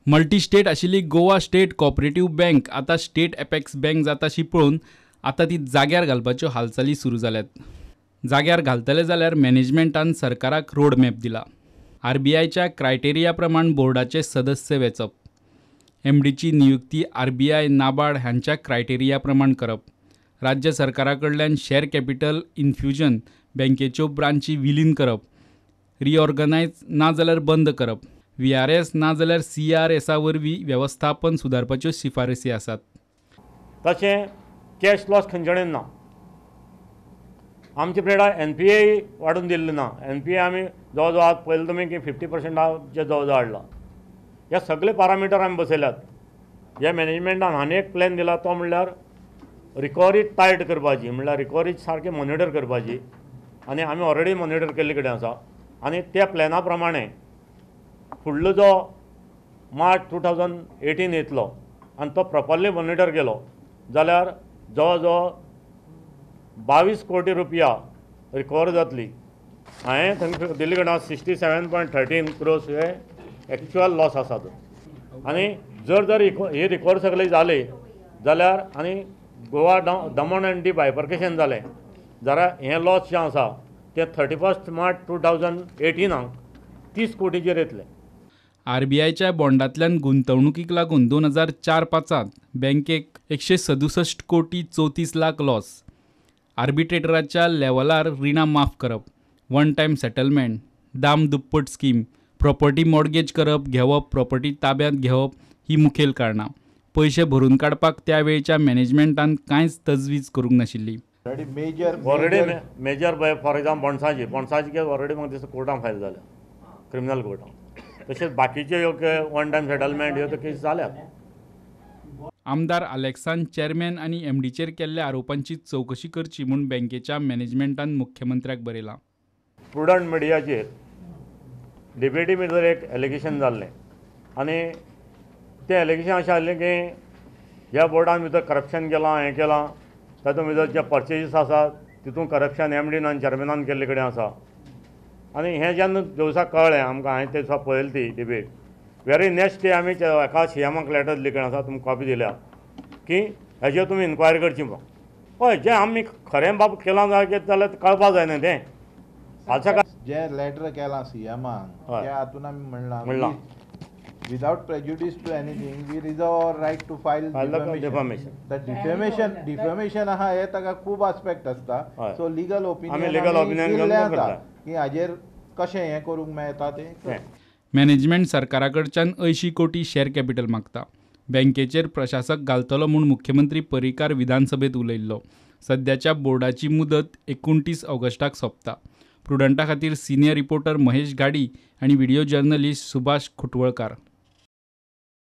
Multi state आशिल्ली Goa state cooperative bank आतां state apex bank जाताशी पळोवन आतां ती जाग्यार घालपाच्यो हालचाली सुरू जाल्यात. जाग्यार घालतले जाल्यार मॅनेजमेंटान सरकाराक रोड मॅप दिला. आरबीआयच्या क्रायटेरिया प्रमाण बोर्डाचे सदस्य वेंचप, एमडीची नियुक्ती आरबीआय, नाबार्ड हांच्या क्रायटेरिया प्रमाण करप, राज्य सरकारा कडल्यान शेअर कॅपिटल इन्फ्युजन, बँकेच्यो ब्रांची विलीन करप, रिऑर्गनायज ना जाल्यार बंद करप, VRS ना जाल्यार CRSA वरवीं वेवस्थापन सुदारपाच्यो शिफारसी आसात. तशें कॅश लॉस खंयच्यान ना. आमचे प्रेडा NPA वाडून दिल्लें ना. NPA आमी जवळ जवळ आज पळयलें तुमी की 50%चे जवळ जवळ हाडला. हे सगळे पारामिटर आमी बसयल्यात. ह्या मॅनेजमेंटान आनी एक प्लॅन दिला तो म्हणल्यार रिकवरी टायट करपाची, म्हणल्यार रिकवरी सारकी मॉनिटर करपाची आनी आमी ऑलरेडी मॉनिटर केल्ले कडेन आसा. आनी त्या प्लॅना प्रमाणे फुडलो जो मार्च 2018 येतलो आनी तो प्रॉपरली मॉनिटर केलो जाल्यार जवळ जवळ 22 कोटी रुपया रिकवर जातली. हांवें थंय दिल्ले कडेन 67.13 क्रोर्स हे एक्चुअल लॉस आसात. आनी जर जर हे रिकवर सगळे जाले जाल्यार आनी गोवा दमण आनी दीव बायफर्केशन जालें जाल्यार हें लॉस जें आसा तें 31 मार्च 2018 30 कोटीचेर येतलें. आरबीआयच्या बॉन्डांतल्यान गुंतवणुकीक लागून 2004-5 बँकेक 167 कोटी 34 लाख लॉस. आर्बिट्रेटराच्या लेवलार रिणां माफ करप, वन टायम सेटलमेंट, दाम दुप्पट स्कीम, प्रॉपर्टी मॉर्गेज करप, घेवप, प्रॉपर्टी ताब्यांत घेवप ही मुखेल कारणां. पयशे भरून काडपाक त्या वेळच्या मॅनेजमेंटान कांयच तजवीज करूंक नाशिल्ली. ऑलरेडी मेजर फॉर एक्झाम्पल बॉन्साची केस ऑलरेडी म्हाका दिसता कोर्टान फायल जाल्या, क्रिमिनल कोर्टान. तशेंच बाकीच्यो ह्यो वन टायम सेटलमेंट ह्यो केस जाल्यात. आमदार आलेक्सान चेअरमॅन आनी एमडीचेर केल्ल्या आरोपांची चवकशी करची म्हूण बँकेच्या मॅनेजमेंटान मुख्यमंत्र्याक बरयलां. प्रुडंट मिडियाचेर डिबेटी भितर एक एलिगेशन जाल्लें आनी तें एलिगेशन अशें आसलें की ह्या बोर्डान भितर करप्शन केलां, हें केलां, तातूंत भितर जे पर्चेजीस आसात तितून करप्शन एमडीन आनी चेअरमॅनान केल्ले कडेन आसा. आनी हें जेन्ना दिवसा कळ्ळें आमकां, हांवें ते दिसा पळयली ती डिबेट. व्हेरी नेक्स्ट डे आमी एका सीएमाक लेटर दिल्ले कडेन आसा, तुमकां कॉपी दिल्या की हेजेर तुमी इन्क्वायरी करची म्हणून. हय, जें आमी खरें बाब केलां जाल्यार कळपा जाय न्ही तें. जें लेटर केलां सीएमान त्या हातून आमी म्हणलां without prejudice to anything we reserve our right to file defamation. The defamation आहा हे ताका खूब आस्पेक्ट आसता. सो लिगल ओपिनियन दिल्लें आसा की हाजेर कशें हें करूंक मेळटा तें. मॅनेजमेंट सरकारा कडच्यान 80 कोटी शेअर कॅपिटल मागता. बँकेचेर प्रशासक घालतलो म्हूण मुख्यमंत्री पर्रीकार विधानसभेत उलयल्लो. सद्याच्या बोर्डाची मुदत 29 ऑगस्टाक सोंपता. प्रुडंटा खातीर सिनियर रिपोर्टर महेश घाडी आनी व्हिडिओ जर्नलिस्ट सुभाष खुटवळकार.